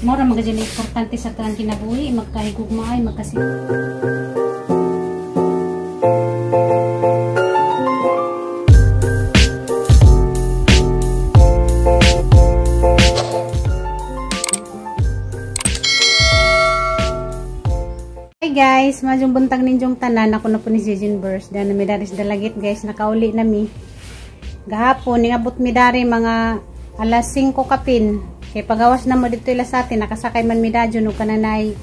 Mora magajud na importante sa tuang kinabuhi, magkahigugmaay, magkasi. Hi guys, maayong buntag ninyong tanan. Ako na po ni Jejin Burst. Diyan na mi dari sa Dalagit guys, nakauli na mi. Gahapon, ningabot mi dari mga alas 5 kapin. Kay pagawas na mo dito ila sa atin, nakasakay man mi dadyon og kananay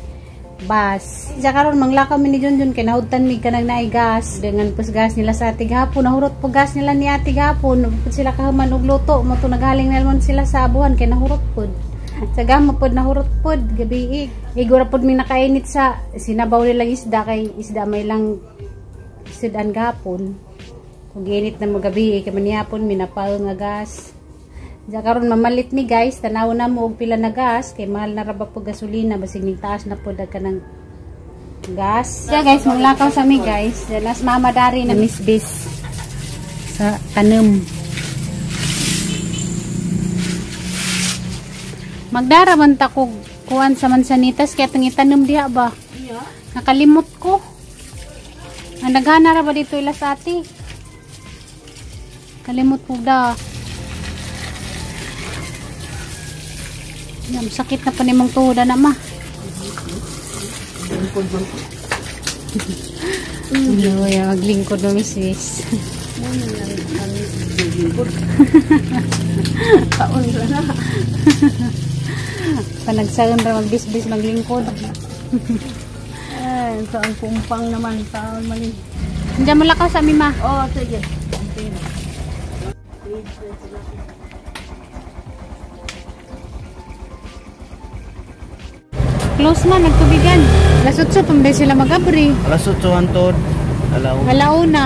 bus. Diya karon manglakaw mi ni Junjun kay nahudtan mi kanang naay gas. Dengan pus gas nila sa ati gahapon, nahurot po gas nila ni ati gahapon. Pud sila kahuman og luto, mo to naghaling na man sila sa abuhan kay nahurot pud. Sa gamo pod nahurot pod gabi. Igora pod mi nakainit sa sinabaw nila isda kay isda may lang sudan gahapon. Kung giinit na mo gabi kay manihapon mi napal nga gas. Diya karon mamalit mi guys, tanaw na mo og pila na gas kay mahal na ra ba po gasolina, basig ning taas na pod kanang gas. Diya guys, maglakaw sa mi guys. Diya nas mama dari na misbis sa tanem. Magdara man ta kog kuan sa mansanitas kay atong itanom diha ba? Iya. Nakalimot ko. Ang naghana ra ba dito ila sa ati? Kalimot ko da. Yam, sakit na pa nimong tuhod na ma. Ano, ya, maglingkod mo misis. Taon na. Panagsaon ra magbisbis maglingkod. Ay, sa ang kumpang naman taon mali. Diyan mo lakaw sa mi ma. Oh, sige. Close man, nagtubigan. Alas 8, pambay sila mag-abri. Alas 8 hantod. Alauna. Alauna.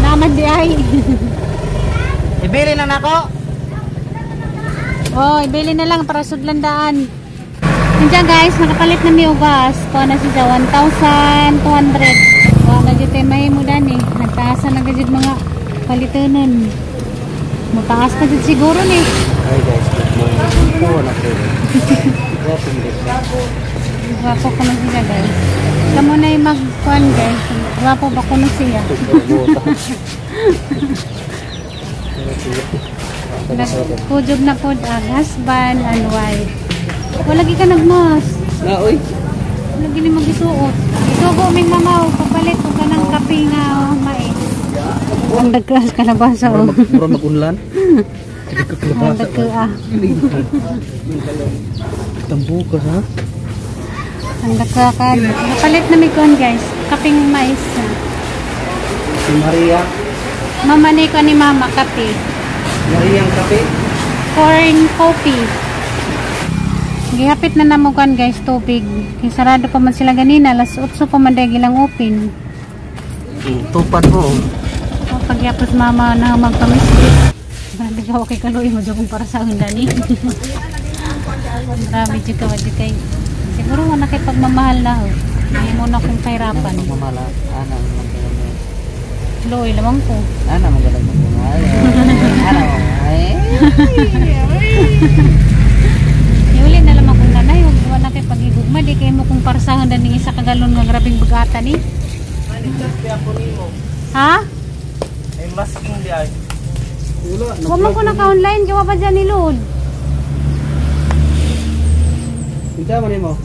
Naman di ay. Ibili na nako. Oh, ibili na lang para sudlan daan. Nandiyan guys, nakapalit na mi og gas. Kuha na siya 1,200. Kuha na dito ay mahimo dani. Nagtaasan na gajud mga palitonon. Mataas pa dyan siguro ni. Hi guys, good morning. Kuha na ko. Gwapo ko na siya guys. Kamu na yung magkuhan guys. Gwapo ba ko na siya? Nagkujob na po ang husband and wife. Wala ka nagmas. Na oy. Wala gini magisuot. Isugo ming mama o papalit ko ka ng kape nga mais. Ang dagkas ka na ba sa o? Mura magunlan. Ang dagka. Tambukas ha. Ang dagka ka. Napalit na may kuhan guys. Kaping mais. Si Maria. Mama ni ko ni mama kape. Maria ang kape. Corn coffee. Gihapit na namugan guys tubig. Kay sarado pa man sila ganina. Alas 8 pa man dahil ilang open. Tupad mo. O, pagyapos mama na magpamisbis. Grabe ka, okay kaluoy mo dyan kung para sa akin dani. Grabe dyan ka, wadyo kay. Siguro wala kay pagmamahal na ho. Hindi mo na kong kahirapan. Pagmamahal, ana magdala. Luoy lamang ko. Ana magdala magmamahal. Ana ay. Iuli na lamang kong nanay. Wala kay pagigugma. Di kayo mo kung parasahon dani isa ka galon nga grabing bagata ni. Ha? Ay masking di ay. Wala. Huwag man ko naka-online. Gawa pa dyan ni Lord. Unsa man nimo?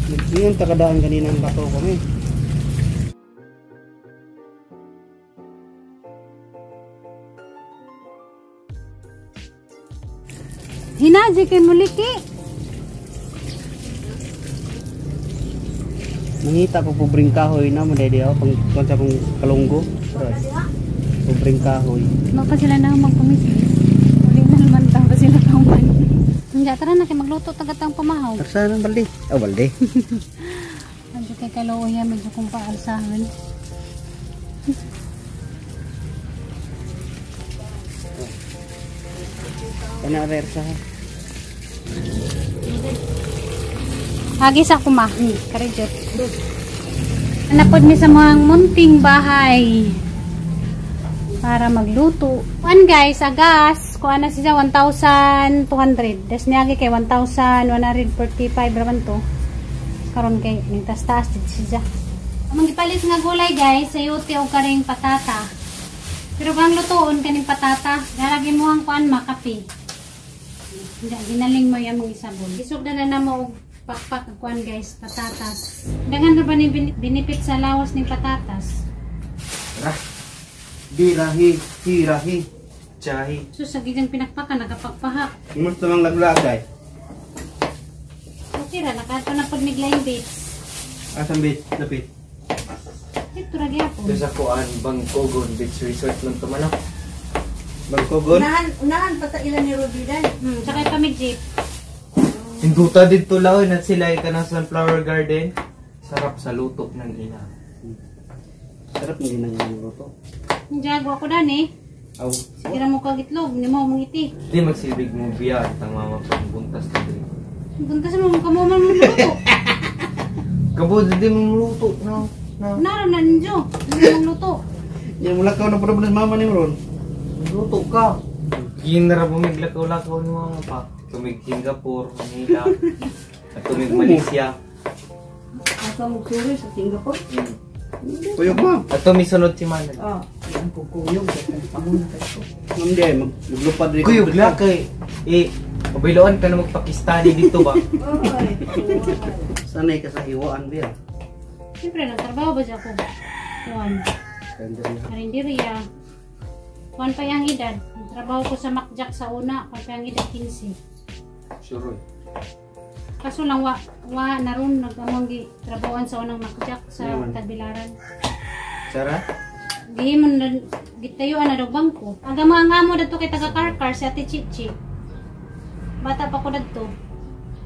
Nagingon ta kadaan kanina ang bato kami. Hinaji kay muliki. Nangita ko pobreng kahoy na mo dai oh, pang kuan sa pang kalunggo. Pobreng kahoy. Mapa sila na magpumislis. Uli na naman ta pa sila kauman. Hindi, tara na kay magluto tagatang pamahaw. Tarsa nang balde. Oh, balde. Medyo kay kaluoy medyo kung paalsahan. Kana versa. Agi sa kuma. Karejot. Napod mi sa mga munting bahay para magluto. One guys, agas. kuan na siya 1,200. Des niagi kay 1,145 raman to. Karon kay ning taas jud siya. Among gipalit nga gulay, guys, sayote o karing patata. Pero kang lutoon kaning patata, daragi mo ang kuan makape. Hindi, ginaling mo yung among isabon. Isugda na na mo og pakpak og kuan, guys, patatas. Daghan ra ba ni benefit sa lawas ning patatas? Ra. Birahi, hirahi, chahi. So sa gijang pinakpakan nakapagpahak. Kumusta mang laglagay? Okay ra, nakato na pud miglaing dates. Asan bit? Lapit. Ito ra gyapon. Doon sa kuan, Bangkogon Beach Resort lang tumanok. Bangkogon? Unahan, unahan pa sa ilan ni Rubidan. Tsaka pa mig jeep. Hinduta dito lang at sila ka ng Sunflower Garden. Sarap sa luto ng ina. Sarap ng ginang luto. Jago ako dani. Aw. Sige ra mo kag itlog, nimo mong iti. Di magsilbig mo biya ang mama pang buntas na dito. Buntas mo kamo man mo luto. Kabo, di mo luto na. Na. Naro na ninyo. Hindi mong luto. Yan mula ka na problema mama ni ron. Luto ka. Ginara bumiglakaw-lakaw ni mama pa. Tumig Singapore, Manila, at tumig Malaysia. Asa mo suri sa Singapore? Kuyog mo. At tumisunod si Manal. Ah, yan ko kuyog kay panguna kay ko. Ma'am di ay maglupad rin. Kuyog la kay eh kabiloan ka na magpakistani dito ba? Oy. Sanay ka sa hiwaan biya. Siyempre, nagtrabaho ba siya ako? Kuan. Karinderya. Kuan pa yung edad. Nagtrabaho ko sa Macjack sa una. Kuan pa yung edad 15. Sure. Kaso lang wa, wa na ron nag-among gi trabahoan sa unang Macjack sa Yaman. Tagbilaran. Sara? Gihimon na gitayuan na daw bangko. Ang mga ang amo dadto kay taga Karkar si Ate Chichi. Bata pa ko dadto.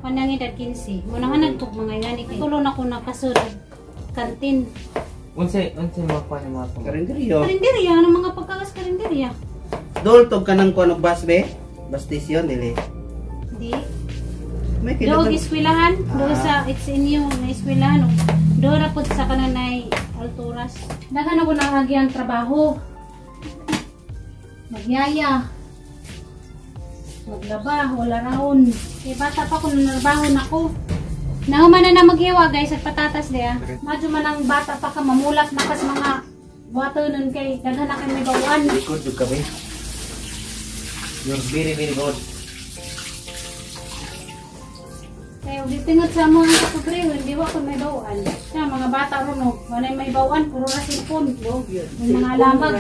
Kuan ang edad 15. Muna nga nagtug mga ngani kay. Tulo na ko nakasud kantin. Unsay unsay makuha ni mga tao? Karinderyo. Karinderya, anong mga pagkakas karinderya? Dol tog ka ng kuan og bus be? Bus station dili. Di. May Doog kinatag. eskwelahan, doog sa it's in you na eskwelahan. Doon ra pud sa kananay alturas. Daghan ako naagi ang trabaho. Magyaya. Maglaba, wala raon. Kay bata pa ko nanarbaho nako. Nahuman na na maghiwa, guys, at patatas diya. Madyo man ang bata pa ka mamulat na kas mga water nun kay daghan na kay may bawan. Likod jud ka be. You're very very good. Kaya og gitingot sa mga kapobre, hindi wa ko may bawaan. Kaya mga bata ron oh, walay may bawaan, puro ra cellphone. May mga lamag.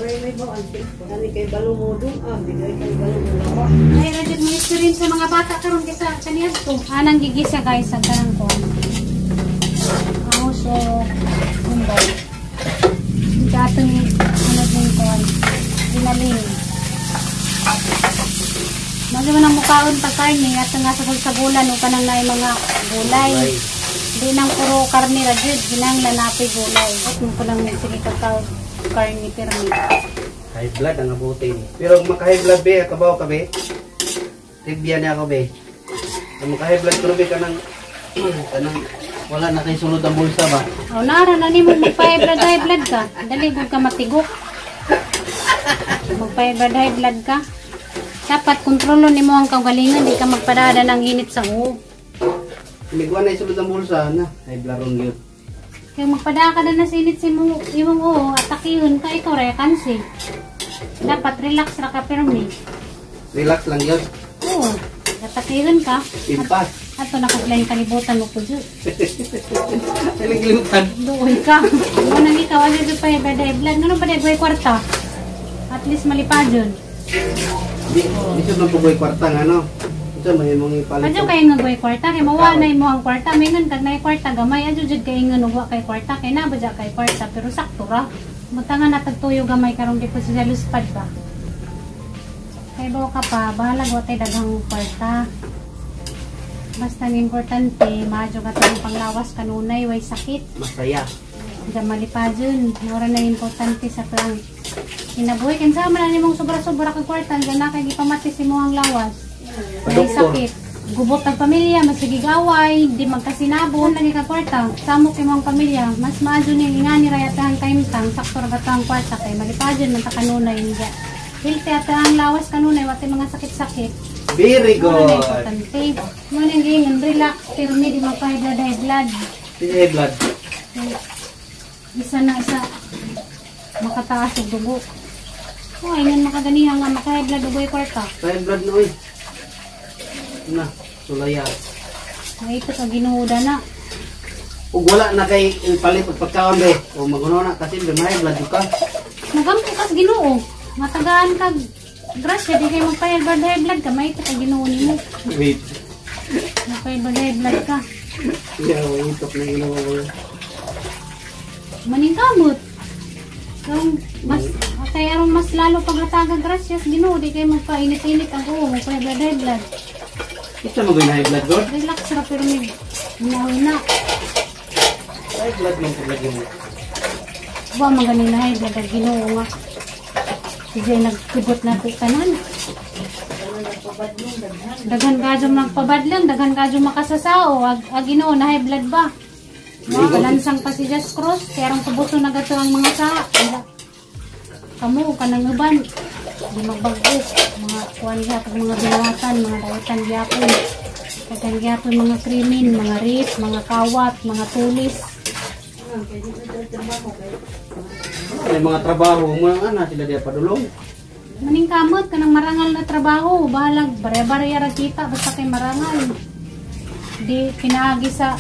Oray may bawaan cellphone. Ani kay balo mo dun ah, bigay kay balo mo lawa. Ay ra jud mo experience sa mga bata karon kaysa kaniadto. Anang gigisa, guys, sa kanang kuan. Ako so gumbay. Gatong ano din kuan. Ginaling. Medyo man ang mukhaon pag karne at nga sa sagulan o kanang naay mga gulay. Di nang puro karne ra jud, ginanglan napoy gulay. Ot mo ko lang sige kakao karne pirmi. High blood ang abutin. Pero kung maka-high blood be, kabaw ka be. Tibya niya ako be. Kung maka-high blood ko be kanang kanang wala na kay sulod ang bulsa ba. O nara na nimo magpa-high blood, high blood ka. Dali gud ka matigok. Magpa-high blood, high blood ka. Dapat kontrolon nimo ang kaugalingon, di ka magpadada ng init sa ulo. Migwa na sulod ang bulsa na. High blood ron yun. Kaya magpadada ka na sa init sa imong imong ulo, atakihon ka, ikaw ra kansi. Dapat relax ra ka pirmi. Relax lang yun. Oo, atakihon ka. Impas. Ato nakuglaing kalibutan mo po jud. Ilang kalimutan. Doon ka. Mo nang ikaw ano jud pa high blood. Ngano pa day kwarta? At least malipadyon. Di, di siya nang pugoy kwarta nga no. Ito may mong ipalit. Adyo kay nga goy kwarta kay mawa na imo ang kwarta, mingon kag nay kwarta gamay, adyo jud kay nga wa kay kwarta kay na ba kay kwarta pero sakto ra. Butangan na tagtuyo gamay karong di po sa luspad ba. Kay bawo ka pa, bahalag wa tay daghang kwarta. Basta ang importante, maadyo ka tong panglawas kanunay way sakit. Masaya. Diyan malipadyon. Mura na importante sa plang kinabuhi. Kinsa man na nimong sobra-sobra kag kwarta, diyan na kay gipamati si mo ang lawas. May sakit. Gubot ang pamilya, masigig away, di magkasinabon, lagi ka kwarta. Samok imong pamilya, mas maadyo ning ingani ra yatang kahimtang, sakto ra ang kwarta kay malipadyon man ta kanunay niya. Healthy at ang lawas kanunay, wati mga sakit-sakit. Very Mo na good. importante. Mo na giingon, relax, pero di magpa-high blood, high blood. High blood. Isa na sa makataas og dugo. Oh, ingon makaganiha nga maka-high blood dugoy kwarta. High blood na oy. Na, sulaya. Ay, ito sa Ginoo na. Ug wala na kay palit og pagkaon be. O maguno na kasi be may blood jud ka. Magampo kas Ginoo. Matagaan kag grasya di kay magpa-high blood, high blood ka, may ito ka Ginoo nimo. Wait. Magpa-high blood, high blood ka. Yeah, itok na Ginoo. Maningkamot. Kung mas kaya aron mas lalo paghataga grasyas Ginoo di kay magpainit-init ang ulo, magpa-high blood, high blood. Isa mo high blood god. Relax ra pero may una. High blood man pud mo. Wa man gani na high blood ang Ginoo nga. Sige nagkibot na to tanan. Daghan kadyo magpabadlang, daghan kadyo makasasao, ag Ginoo na high blood ba? Mga kalansang pa si Just Cross, kaya rong tubuso na gato ang mga saa. Kamu, kanang uban, di magbag-o. Mga kuwan gyapon, mga binawatan, mga dautan gyapon. Daghan gyapon mga krimen, mga rape, mga kawat, mga tulis. May mga trabaho mo ana sila diya padulong. Maning kamot kanang marangal na trabaho, bahalag bare-bare ra kita basta kay marangal. Di pinaagi sa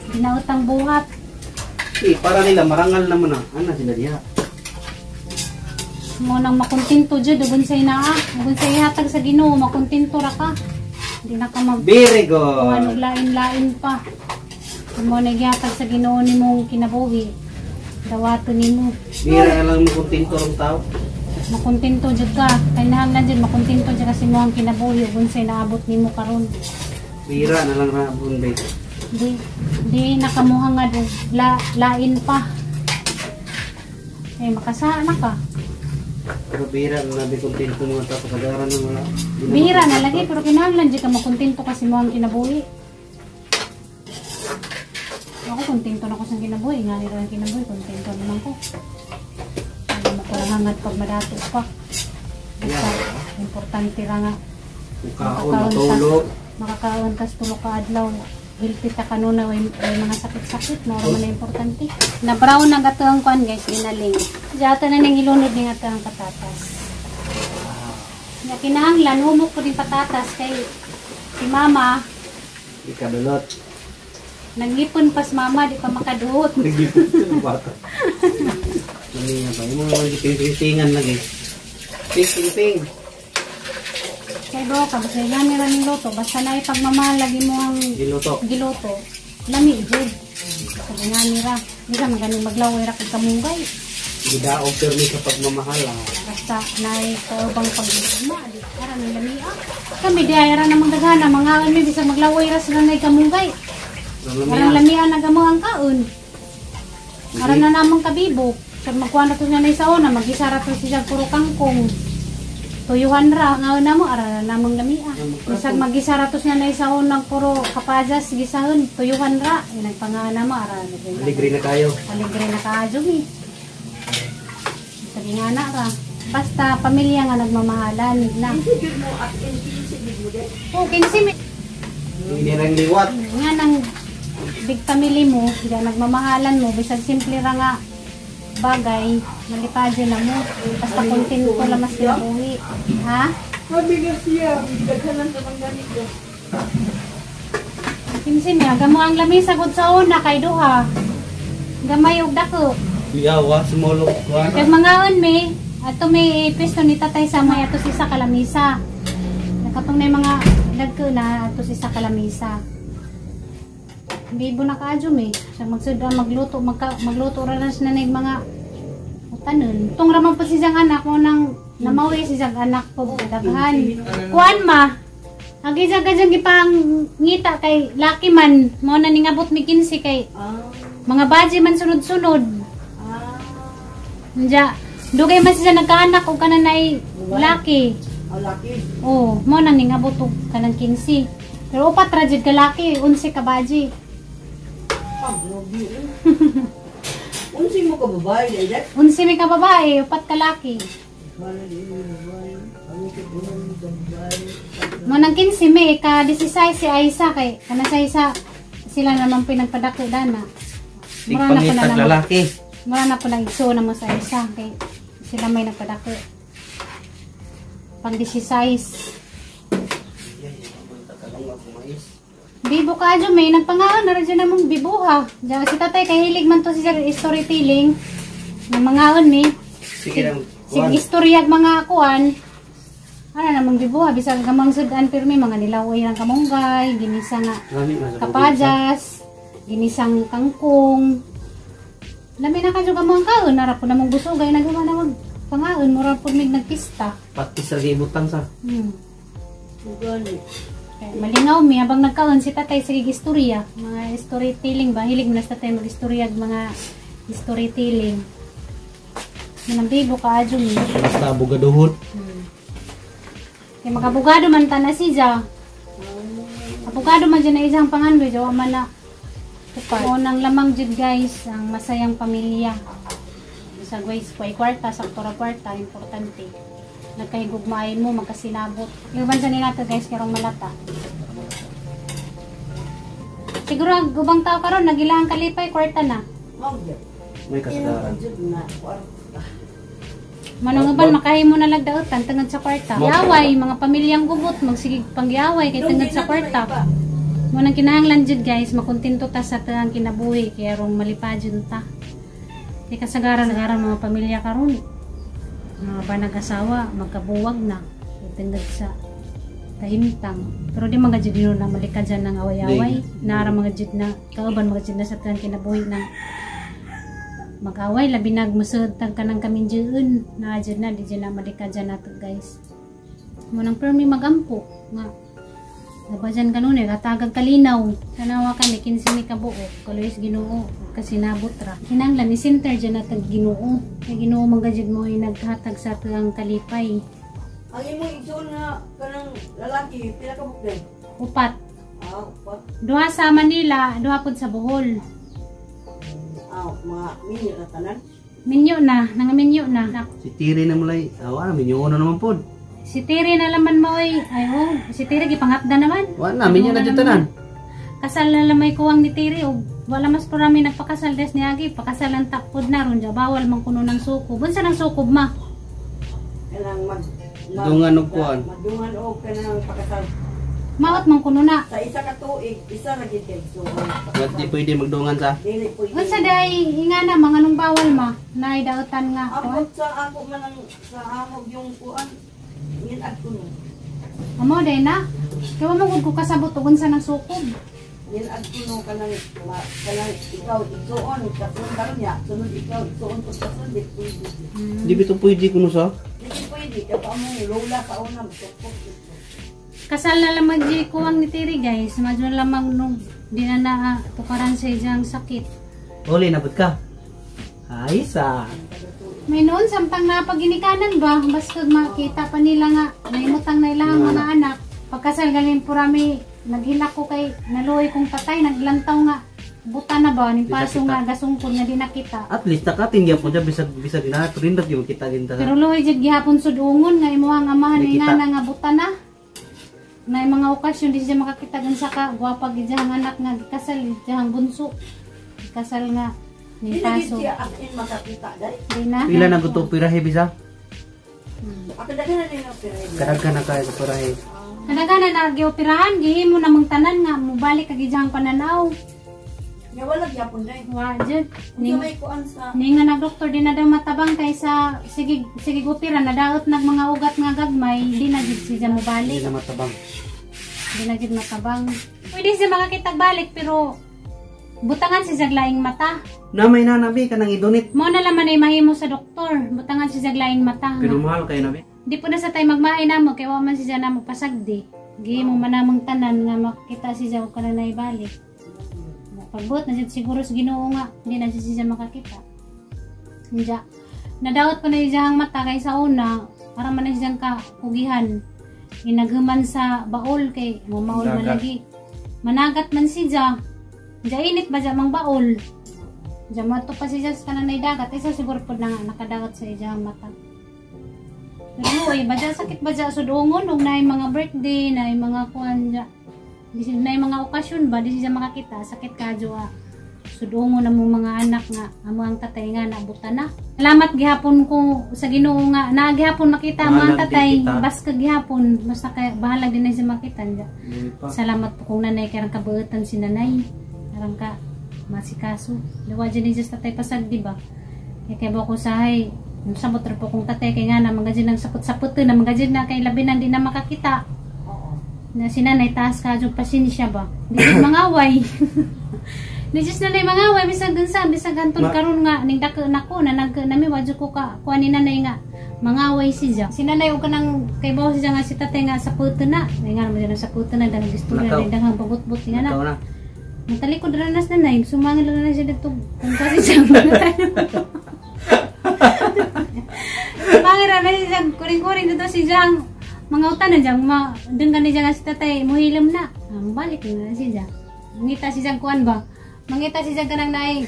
ginautang buhat. Eh, para nila marangal naman na. Ana sila diya. Mo nang makontento jud ug unsay naa, ug unsay ihatag sa Ginoo makontento ra ka. Di na ka mag Very good. ano lain-lain pa. Kung mo naghatag sa Ginoo nimong kinabuhi, dawato nimo. Bira lang mo kontento rong tao. Makontento jud ka. Kay nahanglan jud makontento jud kasi mo ang kinabuhi ug unsay naabot nimo karon. Bira na lang ra bun be. Di nakamuhangad og lain pa. Eh makasana ka. Pero bira na be kontento mga tao kasagaran na wala. Di na Bihira na makontento. lagi pero kinahanglan jud ka makontento kasi mo ang kinabuhi. Ako kontento na ko sa kinabuhi, nga nila ang kinabuhi, kontento naman ko. Hindi mo ko lang hangad pag madato pa. Basta, importante ra nga Mukaon, matulog. Makakaon tas tulo ka adlaw. Healthy ta kanuna way mga sakit-sakit mo man na importante. Na brown na gato ang kuan guys ginaling. Jata na ning ilunod ni nga ang patatas. Nga kinahanglan humok ko din patatas kay si mama Ikadulot. nangipon pas mama di pa makaduot. Nagipon ang bata. Ano ba? Yung mga giting-tingan lagi. Ting-ting-ting. Kay bro ka basta gani ra ning luto basta na ipagmamahal lagi mo ang Giluto. giluto. Lami jud. Sabi nga ni ra, di ka maganing maglaway ra kag kamunggay. Gidaog permi sa pagmamahal ah. Basta naay kaubang pag-igma di ara nang lamia. Kami di ay ra namang daghana mga mi bisag maglaway ra sila nay kamunggay. Arang lamia na gamo ang kaon. Ara na namang kabibo. Sag magkuha na to niya na isa una, mag-isa ra to siya puro kangkong. Tuyuhan ra, ngaon na mo, ara na namang lamia. Bisag mag-isa ra to siya na isa unang puro kapajas, gisahon, tuyuhan ra. Ay, nagpangaan na mo, ara na din. Aligre na kayo. Aligre na kaayo mi. Sabi nga na ra. Basta pamilya nga nagmamahalan na. Oh, 15 mi. Hindi nang liwat. Nga nang big family mo, diyan nagmamahalan mo, bisag simple ra nga bagay, malipadyo na mo. Basta kontento lang mas kinabuhi. Ha? Mabigat siya. Daghanan sa mga ganito. 15 mi, gamo ang lamisa gud sa una kay duha. Gamay og dako. Yawa, sumulok ko. Kag mangaon mi, ato may pwesto ni tatay sa may ato si sa kalamisa. Nakatong na yung mga dagko na ato si sa kalamisa. Bibo na kaadyo mi. Sa magsud magluto magluto ra na siya na mga utanon. Tong raman po si siyang anak mo nang namawi si siyang anak po daghan. Kuan ma. Ang isa ka diyang gipang ngita kay laki man mo na ningabot mi 15 kay mga baji man sunod-sunod. Nja, dugay man siya nagkaanak og kanan ay laki. Oh, laki. Oh, mo na ningabot og kanang 15. Pero upat ra jud ka laki, 11 ka baji. Pag-grabe. Unsi mo ka babae, dahil? 11 mi ka babae, upat ka laki. Mo nang 15 may ka 16 si Aisa kay kana sa isa sila naman pinagpadako dana. Sig pangitag lalaki. Mura na po nang igsuon na mo sa Aisa kay sila may nagpadako. Pang 16. Bibo ka adyo may nagpangaon na radyo namong bibuha. Diyan si tatay kay hilig man to si sir storytelling. Nang mangaon mi. Sige lang. Sig istoryag mga kuan. Ano namang bibuha bisag gamang sudan pirmi mga nilawoy ng kamunggay, ginisa nga Lami man sa kapajas, ginisang kangkong. Lami na kadyo kamong kaon, nara po namong busog ay nagawa na mag pangaon mura pud mig nagpista. Patis ra gibutang sa. Gani. Kaya malingaw mi habang nagkaon si tatay sige istorya, mga storytelling ba hilig na sa tatay magistorya mga storytelling. Manang bibo ka adyo mi. Basta bugaduhon. Kay makabugado man ta na siya. Abogado man dyan na isang pangandoy, jawa man na. Unang lamang jud guys, ang masayang pamilya. Sa guys, kway kwarta, sakto ra kwarta, importante. Nagkahigugmaay mo, magkasinabot. Iuban sa nila to guys, karong malata. Siguro ang ubang tao karon nagilang kalipay kwarta na. Mao gyud. May kasadaran. Jud na kwarta. Manong uban makahimo na lagdaotan tungod sa kwarta. Yaway, mga pamilyang gubot magsigig pangyaway kay tungod sa kwarta. Mo nang kinahanglan jud guys, makontento ta sa taang kinabuhi kay arong malipadyon ta. Kay kasagaran aron mga pamilya karon. Mga banag asawa magkabuwag na kay tungod sa kahimtang. Pero di mga jud na malika dyan ng away-away. Naara mga jud na kauban mga jud na sa taang kinabuhi ng mag-away labi nag musud tag kanang kaminjuun na jud na di jud na malika dyan nato guys. Mo nang permi magampo nga Nabajan kanunay, katagag kalinaw. Tanawa ka ni 15 ni kabuok, kaluis Ginoo, kasinabot ra. Kinahanglan ni center dyan natag Ginoo. Kay Ginoo man gajud mo ay naghatag sa tuang kalipay. Ang imong igsoon nga kanang lalaki pila ka buok? Upat. Ah, upat. Duha sa Manila, duha pud sa Bohol. Ah, mga minyo na tanan. Minyo na, nangaminyo na. Si Tiri na mulay. Awa, minyo na naman pod. Si Tiri na laman mo ay, ay oh, si Tiri gipangapda naman. Wa na, minyo na jud tanan. Kasal na lamay kuwang ni Tiri og wala mas parami nagpakasal des ni Agi, pakasalan takod na ron bawal man kuno ng sukob. Unsa nang sukob ma? Kanang mag Dungan og kuan. Madungan og kanang pakasal. Maot man kuno na. Sa isa ka tuig, isa ra gid kay igsoon. Wat di pwede magdungan sa. Dili pwede. Unsa day ingana mga nung bawal ma? Nay dautan nga kuan. Ambot sa ako man ang sa amog yung kuan. Ngilad ko no. Amo day na. Kay wa man gud ko kasabot og unsa nang sukob. Ngilad ko no kanang kanang ikaw igsoon kasunod karon niya, sunod ikaw igsoon ko kasunod di pwede. Di bito pwede kuno sa. Dili pwede kay pa among lola sa una sukop. Kasal na lamang di kuwang ni Tiri guys. Madyo lamang nung di na na tukaran sa iyang sakit. Uli na pud ka. Ay sa. May noon samtang napaginikanan ba, basta makita pa nila nga naimutang na ilang mga anak. Pagkasal galing purami naghilak ko kay naluoy kong tatay naglantaw nga buta na ba ning Di na paso kita. nga gasungkod nga di nakita. At least nakatin gyapon siya bisag bisag na trindot yung kita din ta. Pero luoy jud gihapon sudungon nga imuhang amahan Di ni kita. nga nga buta na. Na mga okasyon di siya makakita gun sa ka gwapa gid ang anak nga gikasal diyang bunso. Gikasal nga Dili ning gid paso. siya as in makakita dai. Di na. Pila na gusto pirahe bisa? Ako daghan na din ang pera. Kadaghan na kayo sa pirahe. Kadaghanan na gioperahan gihimo namang tanan nga mobalik ka gid ang pananaw. Nga wala gyapon dai. Wa jud. Unsa Ning may kuan sa ni nga nag doktor di na daw matabang kay sa sige sige opera na daot nag mga ugat nga gagmay di na jud siya Hindi mobalik. na matabang. Di na jud matabang. Pwede siya makakitag balik pero butangan siya laing mata. Na may nanabi ka nang i-donate. Mo na laman ay mahimo sa doktor. Butangan siya laing mata. Pero mahal kayo nabi. Di po na sa tayo magmahay namo kay wa man siya namo pasagdi. Gihimo man namang tanan nga makita siya og kana ibalik. Pagbuot na jud siguro sa Ginoo nga di na jud siya makakita. Inja. Nadaot pa na iyang mata kay sa una para man na siyang kakugihan. Inaghuman sa baol kay mumaol man Dagat. lagi. Managat man siya. Inja init ba siya mang baol? Inja mo pa siya sa kananay dagat. Isa siguro po na nga nakadaot sa iyang mata. Pero oy, badya sakit badya sudungon og naay mga birthday, naay mga kuan dya. Naay mga okasyon ba di siya makakita, sakit kadyo ah. Sudungon na mong mga anak nga amo ang tatay nga nabutan na. Salamat gihapon ko sa Ginoo nga naa gihapon makita mo ang Bahalag din tatay, kita. baska gihapon basta kay bahalag din na siya makita niya. Dili pa. Salamat po kung nanay kay arang kabuutan si nanay. Arang ka masikaso. Dawa dyan ni Diyos tatay pasag, di ba? Kaya kay ko sahay, sabot ra po kong tatay kay nga na mga dyan ang sapot-sapot na mga dyan na kay labi na di na makakita. Oo. Na si nanay taas ka yung pasensya ba? Di jud mangaway. Di Diyos nanay mangaway bisag unsa bisag hantod karon nga ning dako nako na nag nami wa jud ko ka kuan ni nanay nga mangaway siya. Si nanay og kanang kay bawo siya nga si tatay nga saputo na. Ay nga naman dyan ang saputo na dahil istorya Nakaw. na daghang pagutbot nga na. Ikaw na. Natalikod ra na sa nanay, sumangil ra na siya dito kung kasi siya. Sumangil ra na siya, kuring-kuring dito si Jang. Mga utan na Jang, ma, dun ka ni Jang si tatay, muhilam na. Ah, balik na si Jang. Mangita si Jang kuan ba? Mangita si Jang kanang naay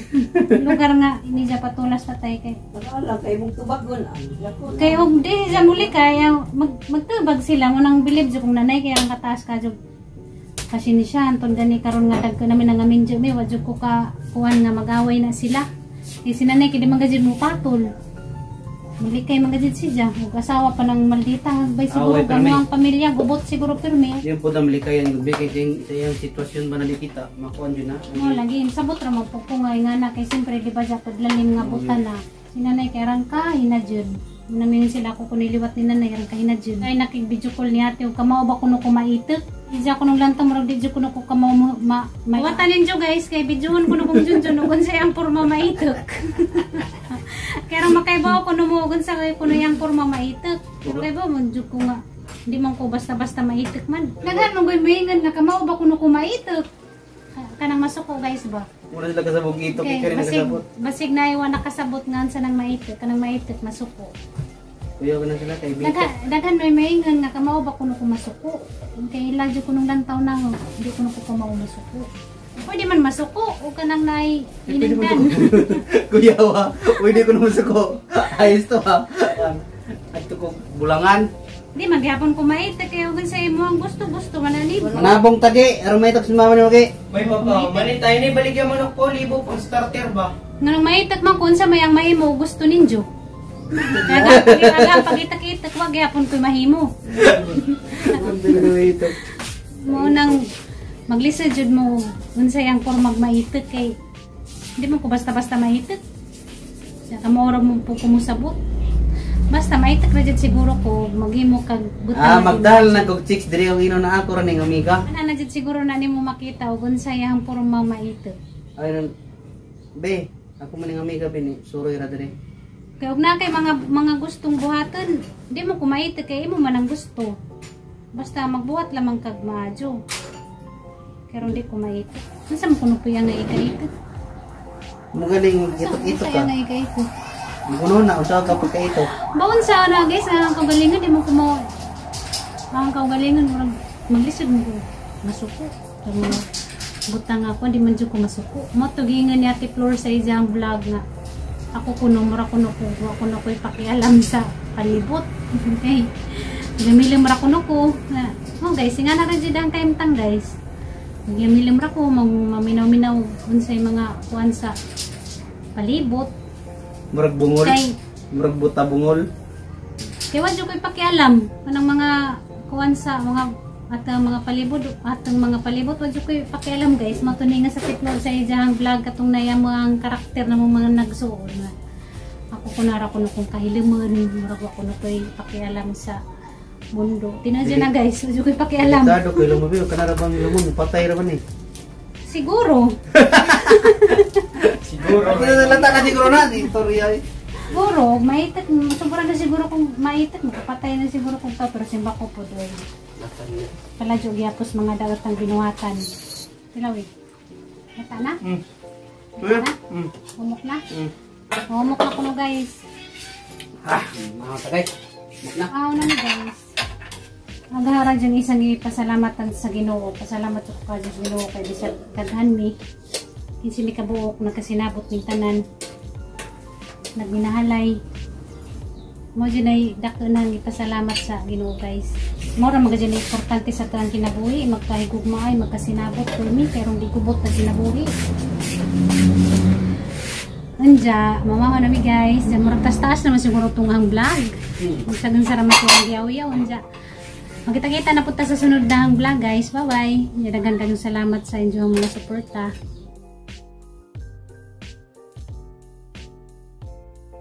lugar nga ini siya patulas tatay kay. Wala lang kay mong tubagon ang lako. Kay og di siya muli kay magtubag sila mo nang bilib jud kung nanay kay ang kataas ka jud. Kasi ni siya anton gani karon nga dagko namin ang amin jud mi wa jud ko ka kuan nga mag-away na sila. Kay si nanay kay di man gajud mo patol. Muli kay man gajud siya ug asawa pa ng maldita bay siguro Away kamo pirmi. ang pamilya gubot siguro pirmi. Yung po damli kay ang gabi kay sa iyang sitwasyon ba nalikita makuan jud na. Mo lagi sabot ra mo po ko nga nga na kay siyempre di ba siya padlalim nga buta na. Si nanay kay rang ka hinadjud. Namin sila ako kun niliwat ni nanay rang ka hinadjud. Ay nakig-video call ni ate og kamao ba kuno ko maitek. Di siya kunong lantaw murag di jud kuno ko kamao mo ma. Watan ninyo guys kay videohon kuno kong junjun ug unsay ang porma maitek. Kaya rang makaibaw kuno mo ug unsa kay kuno yang porma maitek. Pero kay ba mo jud ko nga hindi man ko basta-basta maitek man. Daghan man ko'y maingan nga kamao ba kuno ko maitek. Kanang masuko guys ba? Mura sila kasabog ito kay Okay, kay basig, nakasabot. basig na iwan nakasabot nga sa nang maitek, kanang maitek masuko. Kuya ko na sila kay Bito. Daghan may maingan nga kamao ba kuno ko masuko. Kay ila jud kunong lantaw na ho, hindi kuno ko kamao masuko. Pwede man masuko o kanang naay hinangdan. Kuya wa, pwede ko naman suko. Ayos to ha. Adto ko bulangan. Di man gihapon ko maitek kay ug sa imo ang gusto-gusto man ani. Manabong tagi, aron may si mama ni Maki. May papa, mali tayo ni baligyan mo ng po, libo pang starter ba? Nganong maitek man kun sa may ang mahimo gusto ninyo. Kaya pagitak-itak wa gihapon ko mahimo. Ito. Mo nang maglisod jud mo unsay ang pormag maitek kay hindi mo ko basta-basta maitek. Sa kamora mo po kumusabot. Basta maitek ra jud siguro ko maghimo kag butang. Ah, magdahal na kog chicks diri ang ino na ako ra ning amiga. Ana na jud siguro na nimo makita og unsay ang porma maitek. Ay nun. Be, ako man ning amiga be ni suroy ra diri. Kay og na kay mga gustong buhaton, di mo ko maitek kay imo man ang gusto. Basta magbuhat lamang kag maadyo. Pero hindi ko maitek. Unsa man kuno puya nga ikaitek? Mo galing itok-itok Unsa ka. nga ikaitek? Mukuno na usa ka pagkaito. Baon sa ana guys, ang kaugalingon di mo kumo. Ang kaugalingon murag maglisod mo ko masuko. Pero butang ako di man jud ko masuko. Mo tugingan ni Ate Flor sa iyang vlog nga ako kuno mura kuno ko wa kuno ko'y pakialam sa palibot. Okay. Gamilim ra kuno ko. Na, oh guys, nga na ra jud ang kaimtang guys. Gamilim ra ko mang maminaw-minaw unsay mga kuan sa palibot. Murag bungol. Kay Murag buta bungol. Kaya wa jud ko'y pakialam kanang mga kuan sa mga at ang mga palibot at ang mga palibot wa jud ko'y pakialam guys. Matuni nga sa Ate Flor sa iyang vlog katong naya mo ang karakter na mo mga nagsuon na ako kunara kuno kung kahilimon murag wa kuno ko'y pakialam sa mundo. Tinadya na guys, wa jud ko'y pakialam. Delikado kay lumabi kanara bang lumon patay ra man ni. Siguro. Siguro. Lata na siguro na istorya. Siguro, maitek, sobra na siguro kung maitek, makapatay na siguro kung to, pero simba ko po doon. Paladyo gyapos mga daot ang binuhatan. Tilawi. Mata na? Mm. Na? Humok na? Humok na kuno guys. Ah, mga tagay. Humok na. Aw na ni guys. Agahara dyan isang ipasalamatan sa Ginoo. Pasalamat ko ka sa Ginoo kay bisag daghan mi. Kinsi mi kabuok nagkasinabot ning tanan. Nagminahalay. Mo dyan ay dako nang ipasalamat sa Ginoo, guys. Mao ra mga dyan ay importante sa tuang kinabuhi, magkahigugma ay magkasinabot permi pero di gubot na kinabuhi. Anja, mamaho na mi, guys. Diyan murag taas-taas naman siguro tong ang vlog. Magsagan sa ramat yung yaw-yaw. Anja. Magkita-kita na punta sa sunod na ang vlog, guys. Bye-bye. Daghan kayong salamat sa inyong mga suporta.